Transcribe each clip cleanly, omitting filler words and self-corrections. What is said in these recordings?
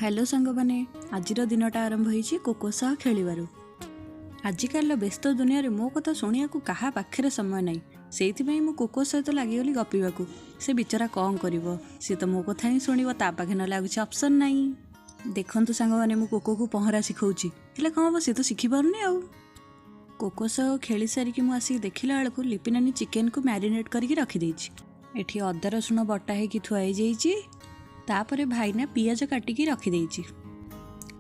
Hello ସାଙ୍ଗମାନେ, ଆଜିର ଦିନଟା ଆରମ୍ଭ ହେଇଛି କୋକୋ ସହ ଖେଳିବାରୁ। ଆଜିକାଲିର ବ୍ୟସ୍ତ ଦୁନିଆରେ ମୋ କଥା ଶୁଣିବାକୁ କାହା ପାଖରେ ସମୟ ନାହିଁ। ସେଇଥିପାଇଁ ମୁଁ କୋକୋ ସହିତ ଲାଗିଗଲି ଗପିବାକୁ। ସେ ବିଚରା କ'ଣ କରିବ, ସେ ତ ମୋ କଥା ହିଁ ଶୁଣିବ, ତା ପାଖେ ନହେଲେ ଆଉ କିଛି ଅପସନ୍ ନାହିଁ। ଦେଖନ୍ତୁ ସାଙ୍ଗମାନେ, ମୁଁ କୋକୋକୁ ପହଁରା ଶିଖଉଛି, ହେଲେ କ'ଣ ହେବ, ସେ ତ ଶିଖିପାରୁନି। ଆଉ କୋକୋ ସହ ଖେଳି ସାରିକି ମୁଁ ଆସିକି ଦେଖିଲା ବେଳକୁ ଲିପି ନାନୀ ଚିକେନକୁ ମ୍ୟାରିନେଟ୍ କରିକି ରଖିଦେଇଛି। ଏଠି ଅଦା ରସୁଣ ବଟା ହେଇକି ଥୁଆ ହେଇଯାଇଛି। ତାପରେ ଭାଇନା ପିଆଜ କାଟିକି ରଖିଦେଇଛି।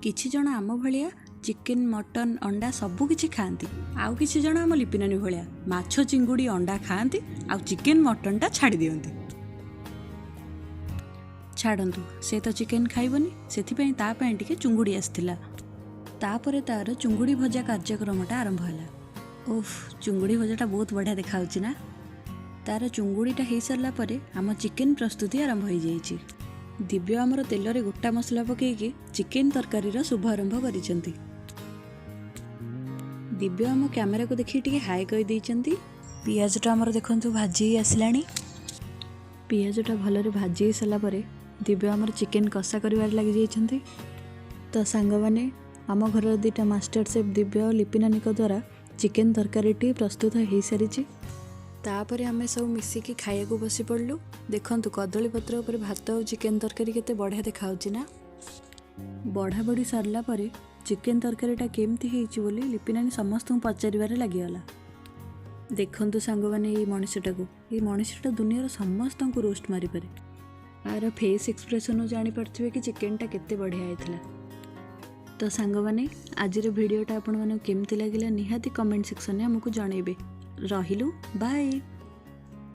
କିଛି ଜଣ ଆମ ଭଳିଆ ଚିକେନ, ମଟନ୍, ଅଣ୍ଡା ସବୁ କିଛି ଖାଆନ୍ତି, ଆଉ କିଛି ଜଣ ଆମ ଲିପି ନାନୀ ଭଳିଆ ମାଛ, ଚିଙ୍ଗୁଡ଼ି, ଅଣ୍ଡା ଖାଆନ୍ତି ଆଉ ଚିକେନ ମଟନ୍ଟା ଛାଡ଼ି ଦିଅନ୍ତି। ଛାଡ଼ନ୍ତୁ, ସେ ତ ଚିକେନ ଖାଇବନି, ସେଥିପାଇଁ ତା ପାଇଁ ଟିକେ ଚୁଙ୍ଗୁଡ଼ି ଆସିଥିଲା। ତାପରେ ତାର ଚୁଙ୍ଗୁଡ଼ି ଭଜା କାର୍ଯ୍ୟକ୍ରମଟା ଆରମ୍ଭ ହେଲା। ଓଫ୍, ଚୁଙ୍ଗୁଡ଼ି ଭଜାଟା ବହୁତ ବଢ଼ିଆ ଦେଖାହେଉଛି ନା? ତାର ଚୁଙ୍ଗୁଡ଼ିଟା ହେଇସାରିଲା ପରେ ଆମ ଚିକେନ ପ୍ରସ୍ତୁତି ଆରମ୍ଭ ହୋଇଯାଇଛି। ଦିବ୍ୟ ଆମର ତେଲରେ ଗୋଟା ମସଲା ପକାଇକି ଚିକେନ ତରକାରୀର ଶୁଭାରମ୍ଭ କରିଛନ୍ତି। ଦିବ୍ୟ ଆମ କ୍ୟାମେରାକୁ ଦେଖିକି ଟିକେ ହାଇ କହିଦେଇଛନ୍ତି। ପିଆଜଟା ଆମର ଦେଖନ୍ତୁ ଭାଜି ହେଇ ଆସିଲାଣି। ପିଆଜଟା ଭଲରେ ଭାଜି ହେଇସାରିଲା ପରେ ଦିବ୍ୟ ଆମର ଚିକେନ କଷା କରିବାରେ ଲାଗିଯାଇଛନ୍ତି। ତ ସାଙ୍ଗମାନେ, ଆମ ଘରର ଦୁଇଟା ମାଷ୍ଟର ସେଫ୍ ଦିବ୍ୟ ଆଉ ଲିପି ନାନୀଙ୍କ ଦ୍ୱାରା ଚିକେନ ତରକାରୀଟି ପ୍ରସ୍ତୁତ ହେଇସାରିଛି। ତାପରେ ଆମେ ସବୁ ମିଶିକି ଖାଇବାକୁ ବସି ପଡ଼ିଲୁ। ଦେଖନ୍ତୁ, କଦଳୀ ପତ୍ର ଉପରେ ଭାତ ଆଉ ଚିକେନ ତରକାରୀ କେତେ ବଢ଼ିଆ ଦେଖାହେଉଛି ନା? ବଢ଼ା ବଢ଼ି ସରିଲା ପରେ ଚିକେନ ତରକାରୀଟା କେମିତି ହେଇଛି ବୋଲି ଲିପି ନାନୀ ସମସ୍ତଙ୍କୁ ପଚାରିବାରେ ଲାଗିଗଲା। ଦେଖନ୍ତୁ ସାଙ୍ଗମାନେ, ଏଇ ମଣିଷଟାକୁ, ଏଇ ମଣିଷଟା ଦୁନିଆର ସମସ୍ତଙ୍କୁ ରୋଷ୍ଟ ମାରିପାରେ। ଆର ଫେସ୍ ଏକ୍ସପ୍ରେସନରୁ ଜାଣିପାରୁଥିବେ କି ଚିକେନଟା କେତେ ବଢ଼ିଆ ହେଇଥିଲା। ତ ସାଙ୍ଗମାନେ, ଆଜିର ଭିଡ଼ିଓଟା ଆପଣମାନଙ୍କୁ କେମିତି ଲାଗିଲା ନିହାତି କମେଣ୍ଟ ସେକ୍ସନରେ ଆମକୁ ଜଣାଇବେ। ରହିଲୁ, ବାଏ।